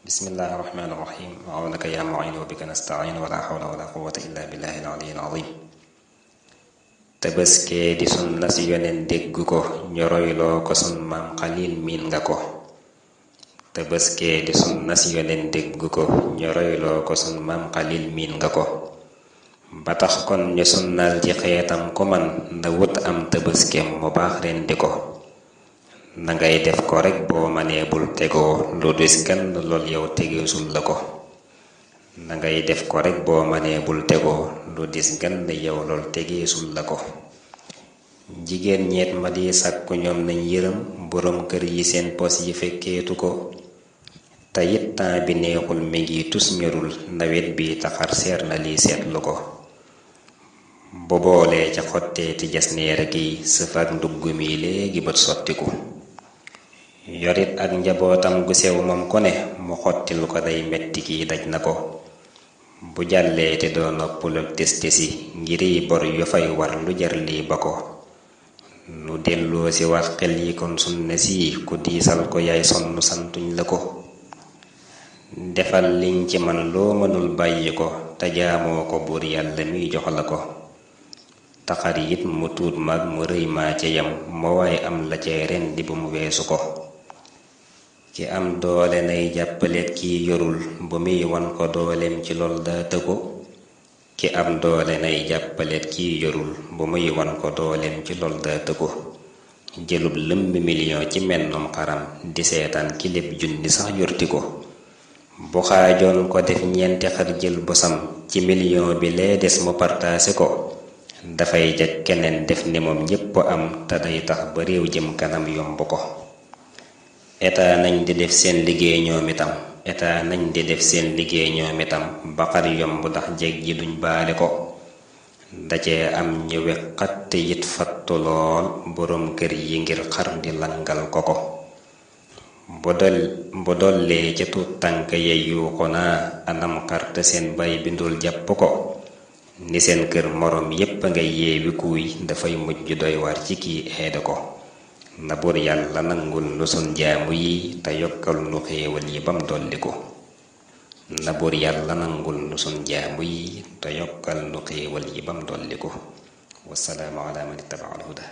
بسم الله الرحمن الرحيم وعونك يا معين وبك نستعين ولا حول ولا قوة إلا بالله العلي العظيم tabaske di sunna si yonen dégg ko ñoroyloo ko sun maam xalil miin nga ko tabaske di sunna si yonen dégg ko ñoroyloo ko sun maam xalil miin nga ko ba tax kon ñu sunnal ci xeetam ku man nda wut am tabaskeem mu baax ren di ko na ngay def ko rek boo manee bul tegoo lu dis kenn lool yow tegeesul la ko na ngay def ko rek boo manee bul tegoo lu dis gan yow lool tegeesul la ko jigéen ñeet ma di sàkku ñoom nañ yërëm boroom kër yi seen pos yi fekkeetu ko te it temps bi neexul mi ngi tus ñorul nawet bi taxar seer na lii seetlu ko bu boolee ca xotteeti jas neer gi sëfaak ndugg mi léegi bët sottiku yorit ak njabootam gu sew moom ko ne mu xottil ko day metti kii daj na ko bu jàllee te doo noppulal testesi ngiri bor yu fay war lu jar lii ba ko nu delloo si wax xel yi kon sunna si ku diisal ko yaay sonn santuñ la ko defal liñ ci man loo mënul bàyyi ko te jaamoo ko buur yàlla miy jox la ko taxar it mu tuut mag mu rëy maa ca yam moo waaye am la cay ren di bu mu weesu ko ki am doole nay jàppaleet kiy yorul bu muy wan ko dooleem ci lool daa tëggu ki am doole nay jàppaleet kiy yorul bu muy wan ko dooleem ci lool daa tëggu jëlub lëmb million ci mennum xaram di seetaan kilib junni sax yorti ko bu xaajoon ko def ñeenti xar jël bosam ci million bi lee des mu partaase ko dafay jag keneen def ni moom ñépp am te day tax ba réew jëm kanam yomb ko état nañ di def seen liggéey ñoom itam ba xar yomb ndax jeeg ji duñ baale ko dacee am ñu wexxat te it fattu lool boroom kër yi ngir xar di langal ko ko bu dollee ca tuut tànk ye yuuxu naa anam xar te seen bay bindul jàpp ko ni seen kër moroom yépp ngay yeewi kuuy dafay mujj doy war ci kii eede ko na buur yàlla nangul nu sun jaamu yi te yokkal nu xéewal yi bam dolliku na buur yàlla nangul nu sun jaamu yi te yokkal nu xéewal yi bam dolliku wassalaamu ala man ittaba al huda